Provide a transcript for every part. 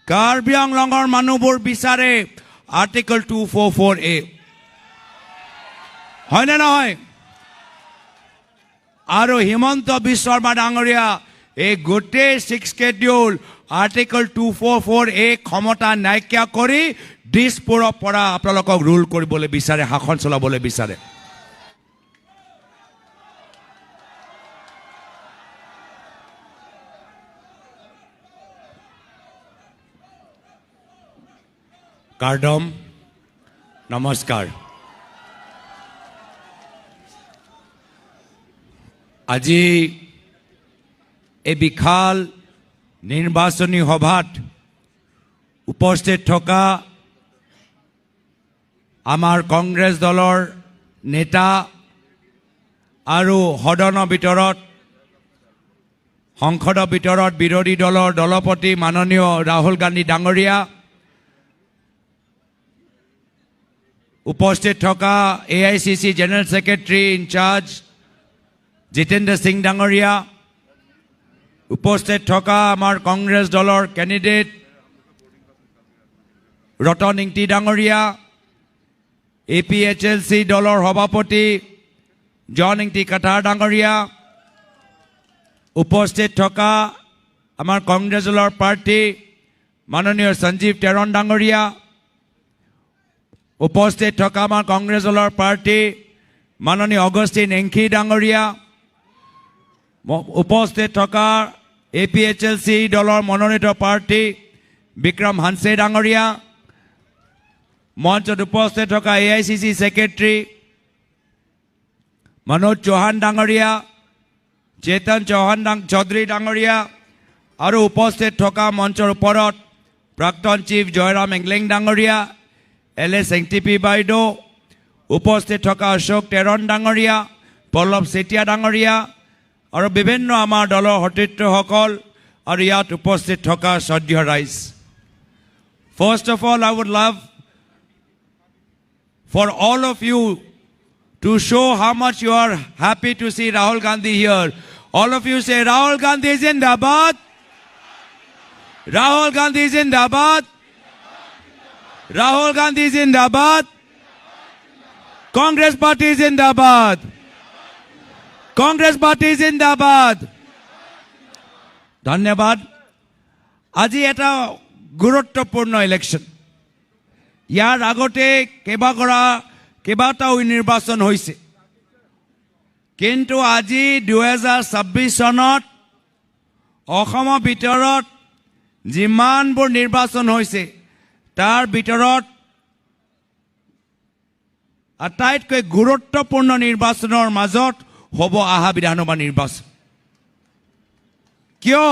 কাৰ্বি আংলঙৰ মানুহবোৰ বিচাৰে আৰ্টিকল 244A, হয়নে নহয়? আৰু হিমন্ত বিশ্ব শৰ্মা ডাঙৰীয়া এই গোটেই 6 schedule article 244A ক্ষমতা নাইকিয়া কৰি দিছপুৰৰ পৰা আপোনালোকক ৰুল কৰিবলৈ বিচাৰে, শাসন চলাবলৈ বিচাৰে। কাৰ্ডম নমস্কাৰ। আজি এই বিশাল নিৰ্বাচনী সভাত উপস্থিত থকা আমাৰ কংগ্ৰেছ দলৰ নেতা আৰু সদনৰ ভিতৰত, সংসদৰ ভিতৰত বিৰোধী দলৰ দলপতি মাননীয় ৰাহুল গান্ধী ডাঙৰীয়া, উপস্থিত থকা AICC general secretary in-charge Jitendra Singh ডাঙৰীয়া, উপস্থিত থকা আমাৰ কংগ্ৰেছ দলৰ কেণ্ডিডেট ৰতন ইংতি ডাঙৰীয়া, APHLC দলৰ সভাপতি জন ইংতি কাথাৰ ডাঙৰীয়া, উপস্থিত থকা আমাৰ কংগ্ৰেছ দলৰ প্ৰাৰ্থী মাননীয় সঞ্জীৱ টেৰণ ডাঙৰীয়া, উপস্থিত থকা আমাৰ কংগ্ৰেছ দলৰ প্ৰাৰ্থী মাননীয় অগষ্টিন এংখি ডাঙৰীয়া, উপস্থিত থকা APHLC দলৰ মনোনীত প্ৰাৰ্থী বিক্ৰম হানছে ডাঙৰীয়া, মঞ্চত উপস্থিত থকা AICC secretary Manoj Chauhan ডাঙৰীয়া, চেতন চৌহান চৌধুৰী ডাঙৰীয়া, আৰু উপস্থিত থকা মঞ্চৰ ওপৰত প্ৰাক্তন চিফ জয়ৰাম এংলেং ডাঙৰীয়া, LS NTP বাইদেউ, উপস্থিত থকা অশোক টেৰণ ডাঙৰীয়া, পল্লৱ চেতিয়া ডাঙৰীয়া, আৰু বিভিন্ন আমাৰ দলৰ সতীৰ্থসকল আৰু ইয়াত উপস্থিত থকা শ্ৰদ্ধেয় ৰাইজ। First of all, I would love for all of you to show how much you are happy to see Rahul Gandhi here. All of you say, Rahul Gandhi Zindabad! Rahul Gandhi Zindabad! Rahul Gandhi Zindabad! Congress Party Zindabad! Congress Party Zindabad! ধন্যবাদ। আজি এটা গুৰুত্বপূৰ্ণ election. ইয়াৰ আগতে কেইবাটাও নিৰ্বাচন হৈছে, কিন্তু আজি 2026 চনত অসমৰ ভিতৰত যিমানবোৰ নিৰ্বাচন হৈছে তাৰ ভিতৰত আটাইতকৈ গুৰুত্বপূৰ্ণ নিৰ্বাচনৰ মাজত হ'ব আহা বিধানসভা নিৰ্বাচন। কিয়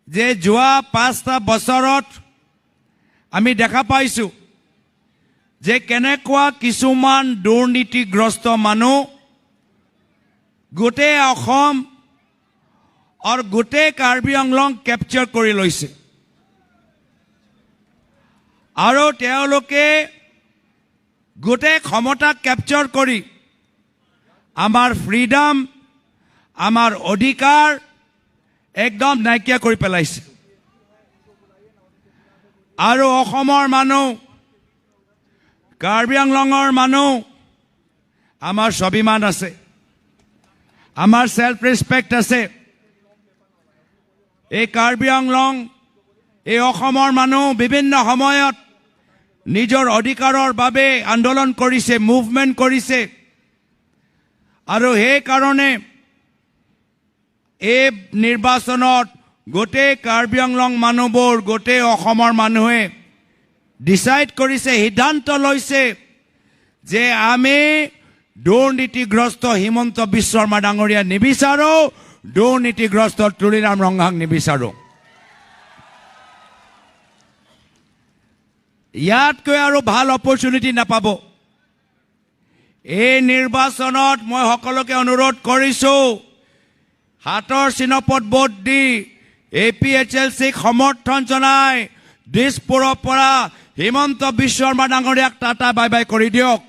যে যোৱা 5টা বছৰত আমি দেখা পাইছোঁ যে কেনেকুৱা কিছুমান দুৰ্নীতিগ্ৰস্ত মানুহ গোটেই অসম আৰু গোটেই কাৰ্বি আংলং কেপচাৰ কৰি লৈছে আৰু তেওঁলোকে গোটেই ক্ষমতা কেপচাৰ কৰি আমাৰ ফ্ৰীডম, আমাৰ অধিকাৰ একদম নাইকিয়া কৰি পেলাইছে। আৰু অসমৰ মানুহ, কাৰ্বি আংলঙৰ মানুহ, আমাৰ স্বাভিমান আছে, আমাৰ চেল্ফ ৰেচপেক্ট আছে। এই কাৰ্বি আংলং, এই অসমৰ মানুহ বিভিন্ন সময়ত নিজৰ অধিকাৰৰ বাবে আন্দোলন কৰিছে, মুভমেণ্ট কৰিছে, আৰু সেইকাৰণে এই নিৰ্বাচনত গোটেই কাৰ্বি আংলং মানুহবোৰ, গোটেই অসমৰ মানুহে ডিচাইড কৰিছে, সিদ্ধান্ত লৈছে যে আমি দুৰ্নীতিগ্ৰস্ত হিমন্ত বিশ্ব শৰ্মা ডাঙৰীয়া নিবিচাৰোঁ, দুৰ্নীতিগ্ৰস্ত তুলিৰাম ৰংহাং নিবিচাৰোঁ। ইয়াতকৈ আৰু ভাল অপৰচুনিটি নাপাব। এই নিৰ্বাচনত মই সকলোকে অনুৰোধ কৰিছোঁ, হাতৰ চিনপত ভোট দি APHLC সমৰ্থন জনাই দিছপুৰৰ পৰা হিমন্ত বিশ্ব শৰ্মা ডাঙৰীয়াক টাটা বাই বাই কৰি দিয়ক,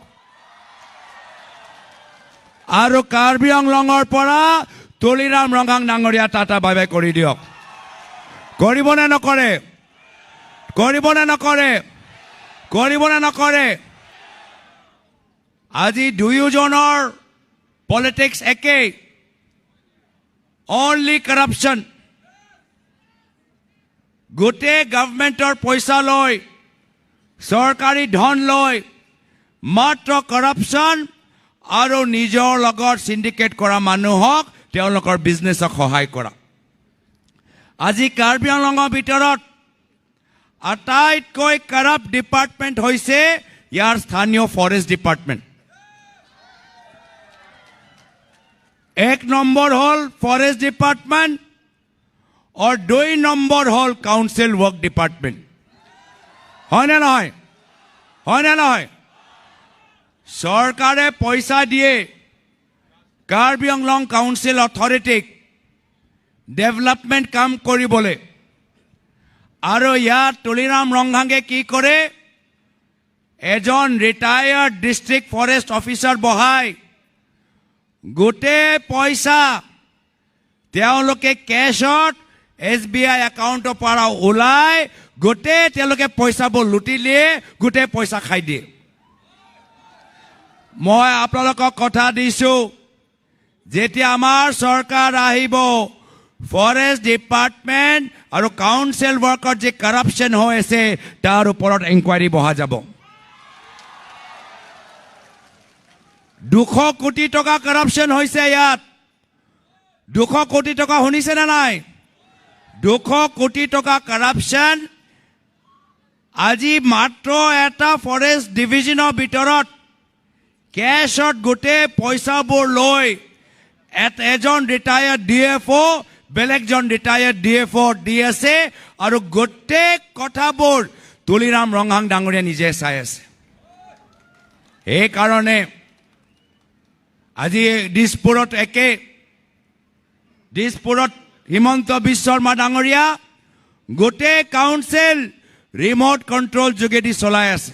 আৰু কাৰ্বি আংলঙৰ পৰা তুলিৰাম ৰংহাং ডাঙৰীয়া টাটা বাই বাই কৰি দিয়ক। কৰিবনে নকৰে? কৰিবনে নকৰে? কৰিবনে নকৰে? আজি দুয়োজনৰ পলিটিক্স একেই, অনলি কৰাপশ্যন। গোটেই গভমেণ্টৰ পইচা লৈ, চৰকাৰী ধন লৈ মাত্ৰ কৰাপশ্যন আৰু নিজৰ লগত চিণ্ডিকেট কৰা মানুহক, তেওঁলোকৰ বিজনেছক সহায় কৰা। আজি কাৰ্বি আংলঙৰ ভিতৰত আটাইতকৈ কৰাপ্ট ডিপাৰ্টমেণ্ট হৈছে ইয়াৰ স্থানীয় ফৰেষ্ট ডিপাৰ্টমেণ্ট। 1 নম্বৰ হ'ল ফৰেষ্ট ডিপাৰ্টমেণ্ট আৰু 2 নম্বৰ হ'ল কাউন্সিল ৱৰ্ক ডিপাৰ্টমেণ্ট। হয়নে নহয়? হয়নে নহয়? চৰকাৰে পইচা দিয়ে কাৰ্বি আংলং কাউন্সিল অথৰিটিক ডেভেলপমেণ্ট কাম কৰিবলৈ, আৰু ইয়াত তুলিৰাম ৰংহাঙে কি কৰে? এজন ৰিটায়াৰ্ড ডিষ্ট্ৰিক্ট ফৰেষ্ট অফিচাৰ বহাই গোটেই পইচা তেওঁলোকে কেছত SBI একাউণ্টৰ পৰা ওলাই গোটেই তেওঁলোকে পইচাবোৰ লুটি দিয়ে, গোটেই পইচা খাই দিয়ে। মই আপোনালোকক কথা দিছোঁ, যেতিয়া আমাৰ চৰকাৰ আহিব, ফৰেষ্ট ডিপাৰ্টমেণ্ট আৰু কাউন্সিল ৱৰ্কত যি কৰাপশ্যন হৈ আছে তাৰ ওপৰত এনকুৱাৰী বহা যাব। 200 কোটি টকা কৰাপশ্যন হৈছে ইয়াত। 200 কোটি টকা শুনিছেনে নাই? 200 কোটি টকা কৰাপশ্যন আজি মাত্ৰ এটা ফৰেষ্ট ডিভিজনৰ ভিতৰত কেছত গোটেই পইচাবোৰ লৈ এজন ৰিটায়াৰ্ড DFO, বেলেগজন ৰিটায়াৰ্ড DFO দি আছে, আৰু গোটেই কথাবোৰ তুলিৰাম ৰংহাং ডাঙৰীয়া নিজে চাই আছে। সেইকাৰণে আজি দিছপুৰত একে, দিছপুৰত হিমন্ত বিশ্ব শৰ্মা ডাঙৰীয়া গোটেই কাউন্সিল ৰিম'ট কণ্ট্ৰল যোগেদি চলাই আছে।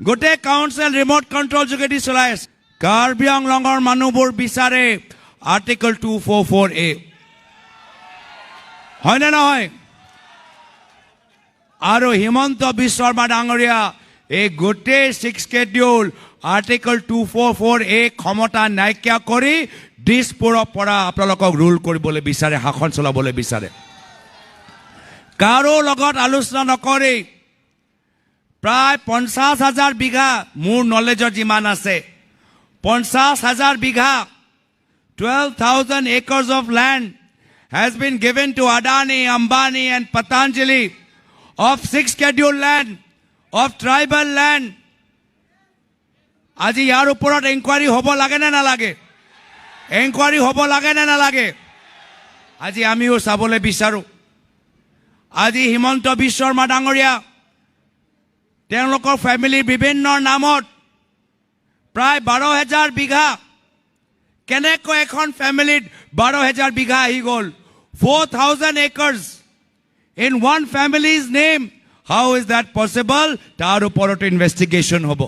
গোটেই কাউন্সিল ৰিম'ট কণ্ট্ৰল যোগেদি চলাই আছে। কাৰ্বি আংলঙৰ মানুহবোৰ বিচাৰে আৰ্টিকল 244A, হয়নে নহয়? আৰু হিমন্ত বিশ্ব শৰ্মা ডাঙৰীয়া এই গোটেই 6 schedule article 244A ক্ষমতা নাইকিয়া কৰি দিছপুৰৰ পৰা আপোনালোকক ৰুল কৰিবলৈ বিচাৰে, শাসন চলাবলৈ বিচাৰে। কাৰো লগত আলোচনা নকৰি প্ৰায় 50,000 বিঘা, মোৰ নলেজত যিমান আছে 50,000 বিঘা, 12,000 acres of land has been given to Adani, Ambani and Patanjali of 6 scheduled land, of tribal land. আজি ইয়াৰ ওপৰত এনকুৱাৰী হ'ব লাগে নে নালাগে? এনকুৱাৰী হ'ব লাগে নে নালাগে? আজি আমিও চাবলৈ বিচাৰোঁ। আজি হিমন্ত বিশ্ব শৰ্মা ডাঙৰীয়া তেওঁলোকৰ ফেমিলিৰ বিভিন্ন নামত প্ৰায় 12,000 বিঘা, কেনেকৈ এখন ফেমিলিত 12,000 বিঘা আহি গ'ল? 4,000 acres in one family's name. How is that possible? তাৰ ওপৰতো ইনভেষ্টিগেশ্যন হ'ব।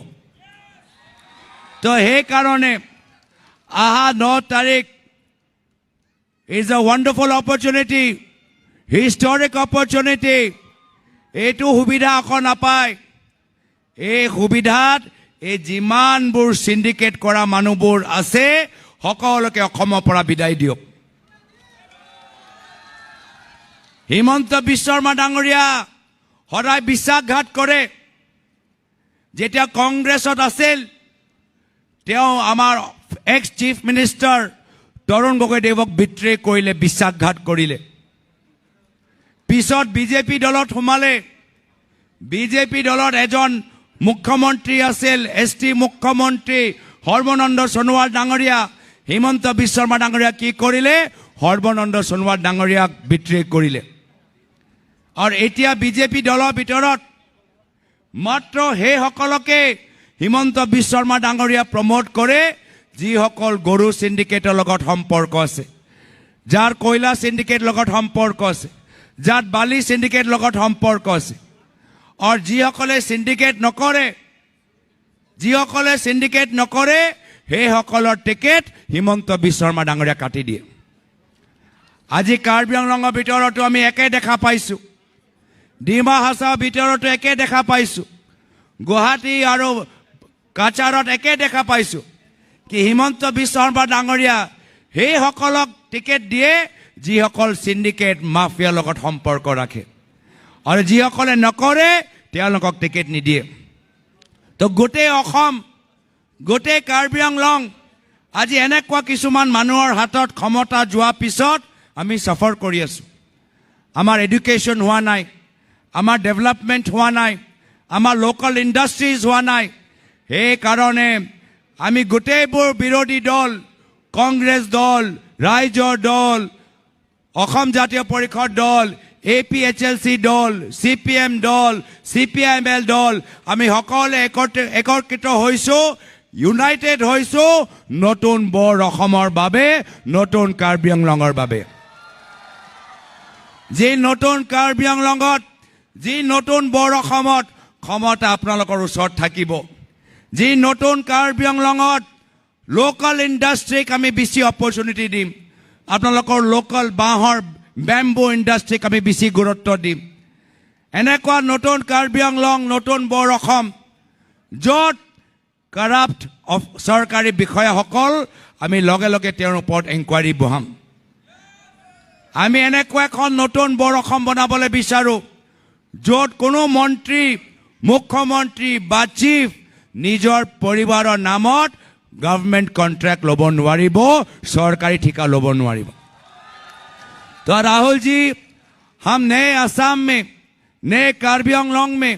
তো সেইকাৰণে অহা 9 তাৰিখ is a wonderful opportunity, historic opportunity. এইটো সুবিধা আকৌ নাপায়। এই সুবিধাত এই যিমানবোৰ চিণ্ডিকেট কৰা মানুহবোৰ আছে সকলোকে অসমৰ পৰা বিদায় দিয়ক। হিমন্ত বিশ্ব শৰ্মা ডাঙৰীয়া সদায় বিশ্বাসঘাত কৰে। যেতিয়া কংগ্ৰেছত আছিল তেওঁ আমাৰ এক্স চিফ মিনিষ্টাৰ তৰুণ গগৈদেৱক বিট্ৰে কৰিলে, বিশ্বাসঘাত কৰিলে। পিছত বিজেপি দলত সোমালে। বিজেপি দলত এজন মুখ্যমন্ত্ৰী আছিল, এছ টি মুখ্যমন্ত্ৰী সৰ্বানন্দ সোণোৱাল ডাঙৰীয়া। হিমন্ত বিশ্ব শৰ্মা ডাঙৰীয়া কি কৰিলে? সৰ্বানন্দ সোণোৱাল ডাঙৰীয়াক বিট্ৰে কৰিলে। আৰু এতিয়া বিজেপি দলৰ ভিতৰত মাত্ৰ সেইসকলকে হিমন্ত বিশ্ব শৰ্মা ডাঙৰীয়া প্ৰমোট কৰে যিসকল গৰু চিণ্ডিকেটৰ লগত সম্পৰ্ক আছে, যাৰ কয়লা চিণ্ডিকেট লগত সম্পৰ্ক আছে, যাৰ বালি চিণ্ডিকেট লগত সম্পৰ্ক আছে। আৰু যিসকলে চিণ্ডিকেট নকৰে, যিসকলে চিণ্ডিকেট নকৰে সেইসকলৰ টিকেট হিমন্ত বিশ্ব শৰ্মা ডাঙৰীয়া কাটি দিয়ে। আজি কাৰ্বি আংলঙৰ ভিতৰতো আমি একে দেখা পাইছোঁ, ডিমা হাছাওৰ ভিতৰতো একে দেখা পাইছোঁ, গুৱাহাটী আৰু কাছাৰত একে দেখা পাইছোঁ কি হিমন্ত বিশ্ব শৰ্মা ডাঙৰীয়া সেইসকলক টিকেট দিয়ে যিসকল চিণ্ডিকেট মাফিয়াৰ লগত সম্পৰ্ক ৰাখে, আৰু যিসকলে নকৰে তেওঁলোকক টিকেট নিদিয়ে। তো গোটেই অসম, গোটেই কাৰ্বি আংলং আজি এনেকুৱা কিছুমান মানুহৰ হাতত ক্ষমতা যোৱাৰ পিছত আমি চাফাৰ কৰি আছোঁ। আমাৰ এডুকেশ্যন হোৱা নাই, আমাৰ ডেভেলপমেণ্ট হোৱা নাই, আমাৰ লোকেল ইণ্ডাষ্ট্ৰিজ হোৱা নাই। সেইকাৰণে আমি গোটেইবোৰ বিৰোধী দল, কংগ্ৰেছ দল, ৰাইজৰ দল, অসম জাতীয় পৰিষদ দল, APHLC দল, CPM দল, CPIML দল, আমি সকলোৱে একত্ৰিত হৈছোঁ, ইউনাইটেড হৈছোঁ নতুন বৰ অসমৰ বাবে, নতুন কাৰ্বি আংলঙৰ বাবে। যি নতুন কাৰ্বি আংলঙত, যি নতুন বৰ অসমত ক্ষমতা আপোনালোকৰ ওচৰত থাকিব, যি নতুন কাৰ্বি আংলঙত লোকেল ইণ্ডাষ্ট্ৰীক আমি বেছি অপৰচুনিটি দিম, আপোনালোকৰ লোকেল বাঁহৰ বেম্বু ইণ্ডাষ্ট্ৰীক আমি বেছি গুৰুত্ব দিম। এনেকুৱা নতুন কাৰ্বি আংলং, নতুন বৰ অসম য'ত কৰাপ্ট চৰকাৰী বিষয়াসকল আমি লগে লগে তেওঁৰ ওপৰত এনকুৱাৰী বহাম। আমি এনেকুৱা এখন নতুন বৰ অসম বনাবলৈ বিচাৰোঁ য'ত কোনো মন্ত্ৰী, মুখ্যমন্ত্ৰী বা চিফ নিজৰ পৰিবাৰৰ নামত গভৰ্ণমেণ্ট কণ্ট্ৰেক্ট ল'ব নোৱাৰিব, চৰকাৰী ঠিকা ল'ব নোৱাৰিব। तो राहुल जी, हम नए असम में, नए कार्बी आंगलोंग में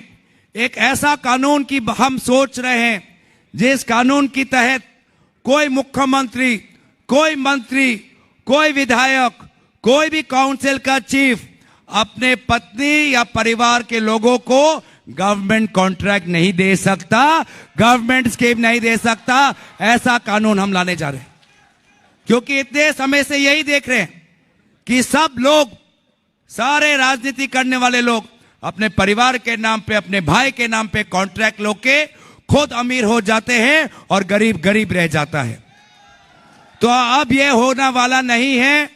एक ऐसा कानून की हम सोच रहे हैं जिस कानून के तहत कोई मुख्यमंत्री, कोई मंत्री, कोई विधायक, कोई भी काउंसिल का चीफ अपने पत्नी या परिवार के लोगों को गवर्नमेंट कॉन्ट्रैक्ट नहीं दे सकता, गवर्नमेंट स्कीम नहीं दे सकता। ऐसा कानून हम लाने जा रहे हैं, क्योंकि इतने समय से यही देख रहे हैं कि सब लोग, सारे राजनीति करने वाले लोग अपने परिवार के नाम पे, अपने भाई के नाम पे कॉन्ट्रैक्ट लेके खुद अमीर हो जाते हैं और गरीब गरीब रह जाता है। तो अब ये होने वाला नहीं है।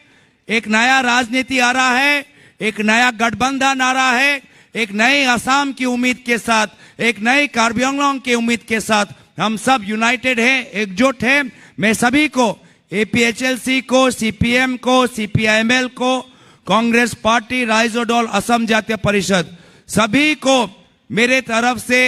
एक नया राजनीति आ रहा है, एक नया गठबंधन आ रहा है, एक नए असम की उम्मीद के साथ, एक नए कार्बी आंगलोंग की उम्मीद के साथ हम सब यूनाइटेड हैं, एकजुट हैं। मैं सभी को, APHLC को, CPM को, CPIML को, कांग्रेस पार्टी, राइजो दल, असम जातीय परिषद, सभी को मेरे तरफ से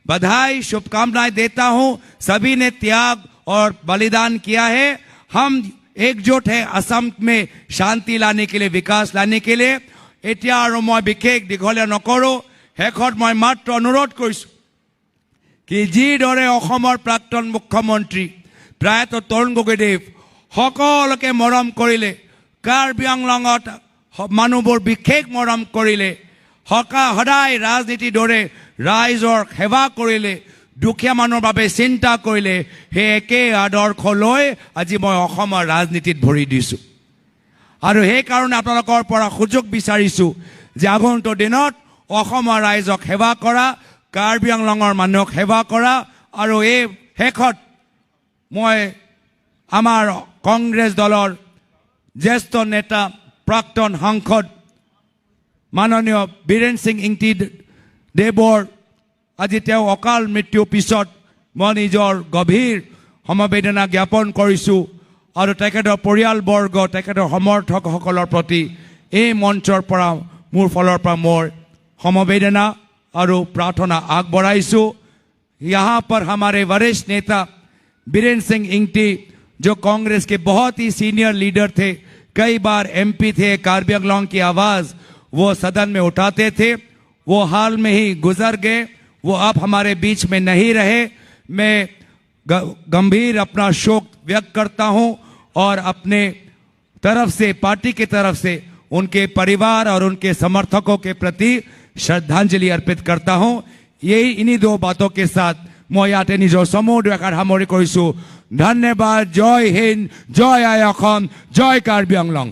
बधाई, शुभकामनाएं देता हूं। सभी ने त्याग और बलिदान किया है। हम एकजुट हैं असम में शांति लाने के लिए, विकास लाने के लिए। এতিয়া আৰু মই বিশেষ দীঘলীয়া নকৰোঁ। শেষত মই মাত্ৰ অনুৰোধ কৰিছোঁ কি যিদৰে অসমৰ প্ৰাক্তন মুখ্যমন্ত্ৰী প্ৰয়াত তৰুণ গগৈদেৱ সকলোকে মৰম কৰিলে, কাৰ্বি আংলঙত মানুহবোৰ বিশেষ মৰম কৰিলে, সদায় ৰাজনীতিৰ দৰে ৰাইজৰ সেৱা কৰিলে, দুখীয়া মানুহৰ বাবে চিন্তা কৰিলে, সেই একেই আদৰ্শ লৈ আজি মই অসমৰ ৰাজনীতিত ভৰি দিছোঁ। আৰু সেইকাৰণে আপোনালোকৰ পৰা সুযোগ বিচাৰিছোঁ যে আগন্তুক দিনত অসমৰ ৰাইজক সেৱা কৰা, কাৰ্বি আংলঙৰ মানুহক সেৱা কৰা। আৰু এই শেষত মই আমাৰ কংগ্ৰেছ দলৰ জ্যেষ্ঠ নেতা, প্ৰাক্তন সাংসদ মাননীয় বীৰেন সিং ইংতি দেৱৰ আজি তেওঁ অকাল মৃত্যুৰ পিছত মই নিজৰ গভীৰ সমবেদনা জ্ঞাপন কৰিছোঁ আৰু তেখেতৰ পৰিয়ালবৰ্গ, তেখেতৰ সমৰ্থকসকলৰ প্ৰতি এই মঞ্চৰ পৰা মোৰ ফালৰ পৰা মোৰ সমবেদনা আৰু প্ৰাৰ্থনা আগবঢ়াইছোঁ। यहाँ पर हमारे वरिष्ठ नेता बीरेन सिंह इंगटी, जो कांग्रेस के बहुत ही सीनियर लीडर थे, कई बार एमपी थे, कार्बी आंगलोंग की आवाज़ वो सदन में उठाते थे, वो हाल में ही गुजर गए, वो अब हमारे बीच में नहीं रहे। मैं गंभीर अपना शोक व्यक्त करता हूं और अपने तरफ से, पार्टी की तरफ से उनके परिवार और उनके समर्थकों के प्रति श्रद्धांजलि अर्पित करता हूं। यही इन्हीं दो बातों के साथ মই ইয়াতে নিজৰ চমু দুএষাৰ সামৰি কৰিছোঁ। ধন্যবাদ। জয় হিন্দ, জয় আই অসম, জয় কাৰ্বি আংলং।